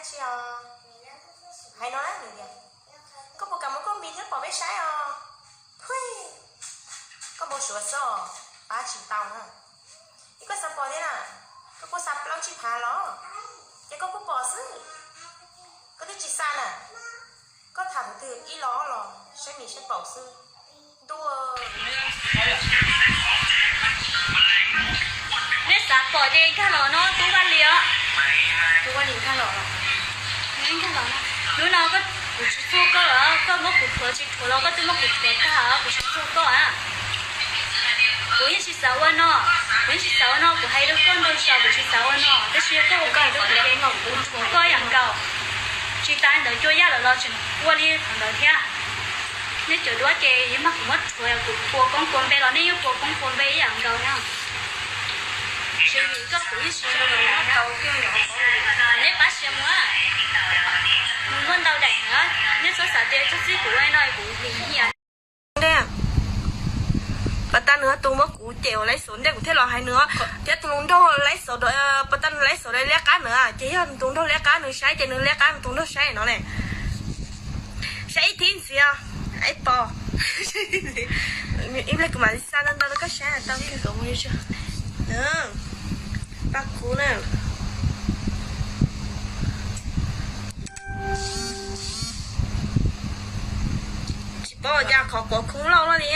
Tsis os, hais no na nws tias, koj puas kam muab koj npe thiab pom peb saib os? Phuij, koj npau suav xwb os, pab tsis tau na. Es koj xav pom thiab na, koj kuj xa plaub tsib phav los, ces koj kuj pom xwb. Koj twb tsis xa na, koj tham tus twg ib los los saib me saib paum xwb. Ntuj, neb xav pom ces nkag los no, tub Vaj Lis os. Tub Vaj Lis nkag los, nkag los no. Hnub no kuv tsis txuag koj los, koj muab kuv rhuav tsis rhuav los koj twb muab kuv rhuav tag os, kuv tsis txuag koj a. Kuv yeej tsis xav ua no, kuv yeej tsis xav ua no, kuv hais rau koj ntau zaus kuv tsis xav ua no, tab sis yog koj ua koj ua kuv ces kuv rhuav koj ib yam nkaus. Tsis tas ntawd cua yaj lawm los tseem ua li qhov ntawd thiab. Nej cov duab ces yog mas kuv muab rhuav kuv pua koob pua npe los nej yeej pua koob pua npe ib yam nkaus na. Tsis vim koj kuv yeej tsis, neb pab siav mus, mus muaj ntau daim na, nej txhob xav tias txog txij kuv ua no kuv lim hiam. Pas tas nws tus muab kuv cem uas laiv xauv ntej kuv thiaj los hais nws, thiab tus hluas nraug laiv xauv, pas tas nws laiv xauv liab qab nws, ces yog tus hluas nraug liab qab nws saib ces nws liab qab nws tus hluas nraug saib no ne. Saib ib thib ntxiv, ib pos, ib pliag kuv mam li xa ntau ntau rau koj saib tau. Pab kuv na. Tsis paub cas qhov quav khoob loj loj li.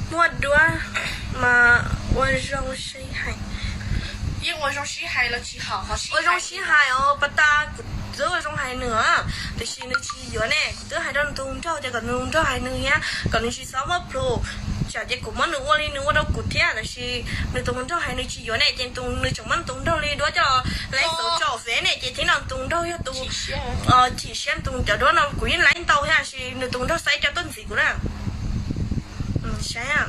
Muaj duab mas ua zoo sib hais. Yeej ua zoo sib hais los tsis haum, ua zoo sib hais os, pas tas kuv twb ua zoo hais nws, tiam sis nws tsis yuav ne. Kuv twb hais rau nws tus hluas nraug tias kom nws tus hluas nraug hais nws thiab, kom nws tsis txhob muab plhus, tsam ces kuv muab nws ua li nws ua rau kuv thiab, tiam sis nws tus hluas nraug hais nws tsis yuav ne, ces nws tseem muab nws tus hluas nraug li duab coj los laiv xauv tso fev ne, ces thiab no tus hluas nraug yog tus chim siab, tus cov duab no kuv yeej laiv ntau thiab, tiam sis nws tus hluas nraug xa ib co tuaj ntxiv kuv na. Saib,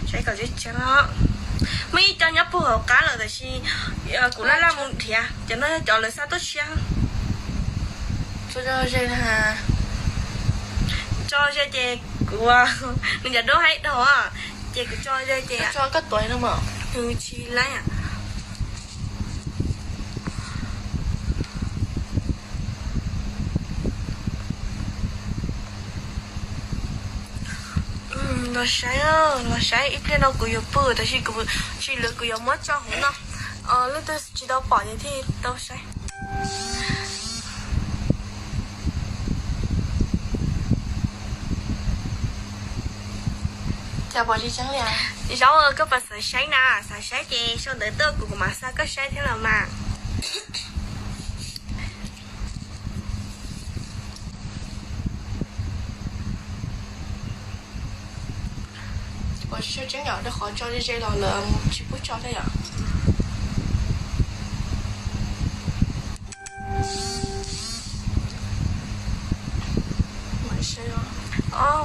saib kom tseeb tseeb. Muaj ib co nyob puag hauv qab lawm tiam sis kuv laj laj mus nrhiav, cov no yog cov lawv xa tuaj tshiab. Tso ze ces kuv, nws cov duab haib dhau, ces kuv tso ze ces nws tsis laib. Los saib, los saib ib pliag no kuv yuav pw tab sis kuv tsis lwv kuv yuav muab tso hauv no. Leej twg tsis tau pom ces thiaj tau saib. Zaub, koj puas xav saib na? Xav saib ces sau ntawv tuaj kuv mam xa koj saib thiab los mas. Ua tseeb yom, rau qhov tso ze ze los lawv tsis pub tso thiab yom.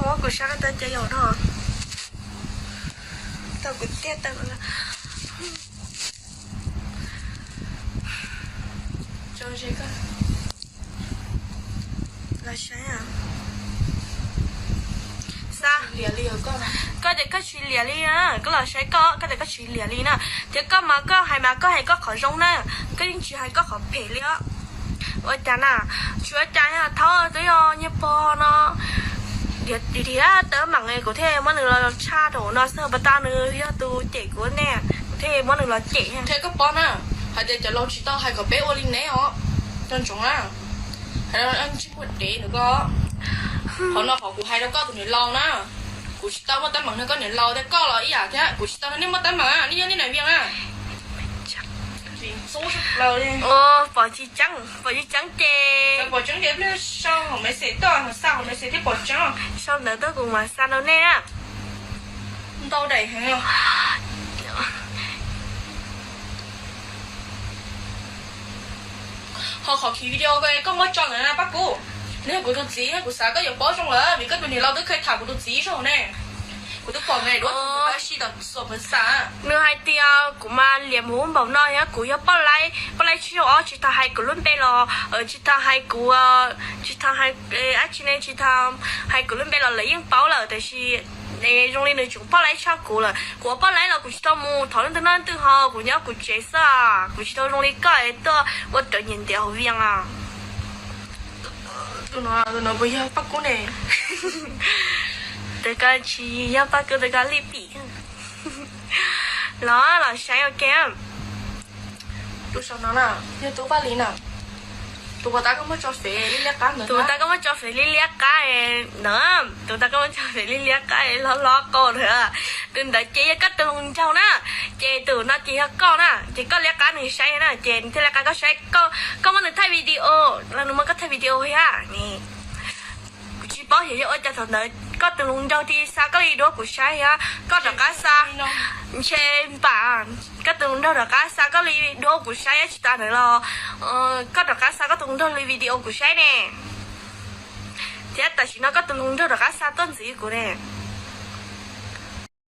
Muab kuv sab tau ces yog no, tau kuv tiag tau. Los saib, xa, koj tias koj tsis liam li na, koj los saib koj, koj tias koj tsis liam li na, thiab koj mas koj hais mas koj hais koj qhov zoo na, koj yeej tsis hais koj qhov phem li os. Ua cas na, tsis ua cas, thaum twb yog nyiaj pog no, tiam tiam tawb meem kuv thiaj muab nws los tshaj rau no xwb, pas tas nws yog tus cem kuv ne, kuv thiaj muab nws los cem. Thiab koj paub na, hais tias cov laus tsis tau hais kom peb ua li neb os, nco ntsoov na. Hais tsis muaj dev nws ko. Qhov no qhov kuv hais rau koj tus niam laus na, kuv tsis tau muaj teeb meem nrog koj niam laus thiab, koj los ib yam thiab, kuv tsis tau nrog nej muaj teeb meem, nej yog nej nam vias na. Pom tsis tseeb, pom tsis tseeb ces, pom tseeb ces pliag sau hauv message tuaj, xa hauv message thiab pom tseeb. Sau ntawv tuaj kuv mam xa rau nej na. Ntau daim heev. Ho qhov khiv video ko koj muab tso ntawd na Paj Kub, nws yog kuv tus txiv, kuv xav koj yuav paub zoo lawm vim koj tus niam laus twb kheev tham kuv tus txiv zoo ne. Kuv twb pom me duab tab sis tom xuam phev xam. Nws hais tias kuv mas liam mus npaum no yog kuv yog poj laib, poj laib tsib caug ob tsis tau hais kuv lub npe los, tsis tau hais kuv, tsis tau hais, ab tsi ne, tsis tau hais kuv lub npe los lawv yeej paub lawm tiam sis Zoo li nws tseem poj laib tshaj kuv lawm. Kuv ua poj laib los kuv tsis tau mus thov leej twg noj leej twg haus, kuv nyob kuv tsev xwb. Kuv tsis tau zoo li koj es tuaj ua rawv nyiam ntiav hauv Vias. Tus no, tus no puas yog Paj Kub ne? Tus ko tsis yog Paj Kub, tus ko Lij Pim. Los los saib ua ke. Tus saum no na, yog tus Paj Lis na. Tus puas tas koj muab tso fem liab liab qab ntawd, tus tas koj muab tso fem liab liab qab ntawd, tus tas koj muab tso fem liab liab qab hlob hlob qau ntawd. Tus ntawd ces yog koj tus hluas nraug na. Ces tus no ces yog koj na, ces koj liab qab nws saib na, ces nws thiaj liab qab koj saib. Koj muab nws thaij video los nws muab koj thaij video thiab ne. Kuv tsis paub xyov yog ua cas thaum ntawd koj tus hluas nraug thiaj xa koj li duab kuv saib thiab. Koj rov qab xa, ntshe npam koj tus hluas nraug rov qab xa koj li duab kuv saib, tsis tas ntawd los koj rov qab xa koj tus hluas nraug li video kuv saib ne. Thiab tam sim no koj tus hluas nraug rov qab xa tuaj ntxiv kuv ne.